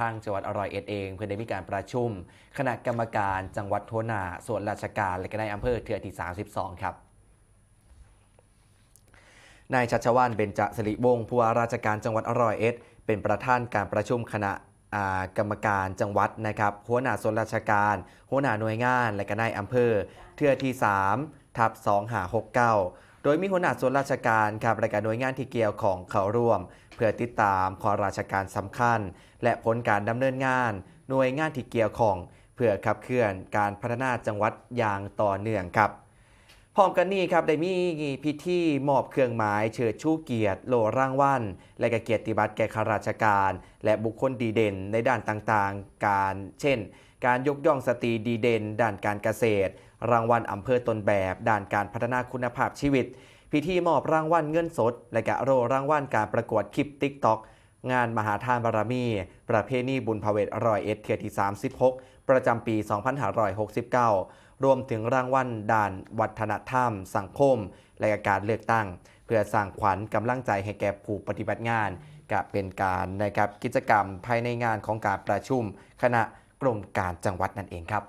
ທາງຈັງຫວັດຮ້ອຍເອັດເອງ ເພິ່ນໄດ້ມີການປະຊຸມຄະນະກຳມະການຈັງຫວັດ, ຫົວໜ້າສ່ວນລາຊະການ ແລະ ກະນາຍອຳເພີເທື່ອທີສາມສິບສອງ ຄັບ. ນາຍ ຊັດຊະວັນ ເບັນຈະສິລິວົງ ຜູ້ວ່າລາຊະການຈັງຫວັດຮ້ອຍເອັດ ເປັນປະທານການປະຊຸມຄະນະ ອ່າ ກຳມະການຈັງຫວັດນະຄັບ, ຫົວໜ້າສ່ວນລາຊະການ, ຫົວໜ້າໜ່ວຍງານ ແລະ ກະນາຍອຳເພີ ເທື່ອທີສາມ ທັບ ສອງຫ້າຫົກເກົ້າ ໂດຍມີຫົວໜ້າສ່ວນລາຊະການຄັບ ແລະ ກະໜ່ວຍງານທີ່ກ່ຽວຂ້ອງເຂົ້າຮ່ວມ ເພື່ອຕິດຕາມຂໍ້ລາຊະການສຳຄັນ ແລະ ຜົນການດຳເນີນງານໜ່ວຍງານທີ່ກ່ຽວຂ້ອງ ເພື່ອຂັບເຄື່ອນການພັດທະນາຈັງຫວັດຢ່າງຕໍ່ເນື່ອງຄັບ. ພ້ອມກັນນີ້ຄັບ ໄດ້ມີພິທີມອບເຄື່ອງໝາຍເຊີດຊູກຽດ, ໂລ່ລາງວັນ ແລະ ກະກຽດຕິບັດແກ່ຂ້າລາຊະການ ແລະ ບຸກຄົນດີເດັ່ນໃນດ້ານຕ່າງໆ ການ ເຊັ່ນ ການຍົກຍ້ອງສະຕີດີເດັ່ນດ້ານການກະເສດ, ລາງວັນອຳເພີຕົ້ນແບບດ້ານການພັດທະນາຄຸນນະພາບຊີວິດ, ພິທີມອບລາງວັນເງິນສົດ ແລະ ກະໂລ່ລາງວັນການປະກວດຄລິບ TikTok ງານມະຫາທານບາລະມີ ປະເພນີບຸນພະເວດຮ້ອຍເອັດ ເທື່ອທີສາມສິບຫົກ ປະຈຳປີສອງພັນຫ້າຮ້ອຍຫົກສິບເກົ້າ ລວມເຖິງລາງວັນດ້ານວັດທະນະທຳ, ສັງຄົມ ແລະ ການເລືອກຕັ້ງ ເພື່ອສ້າງຂວັນກຳລັງໃຈໃຫ້ແກ່ຜູ້ປະຕິບັດງານ ກະເປັນການນະຄັບ ກິດຈະກຳພາຍໃນງານຂອງການປະຊຸມຄະນະ ກົມການຈັງຫວັດນັ້ນເອງຄັບ.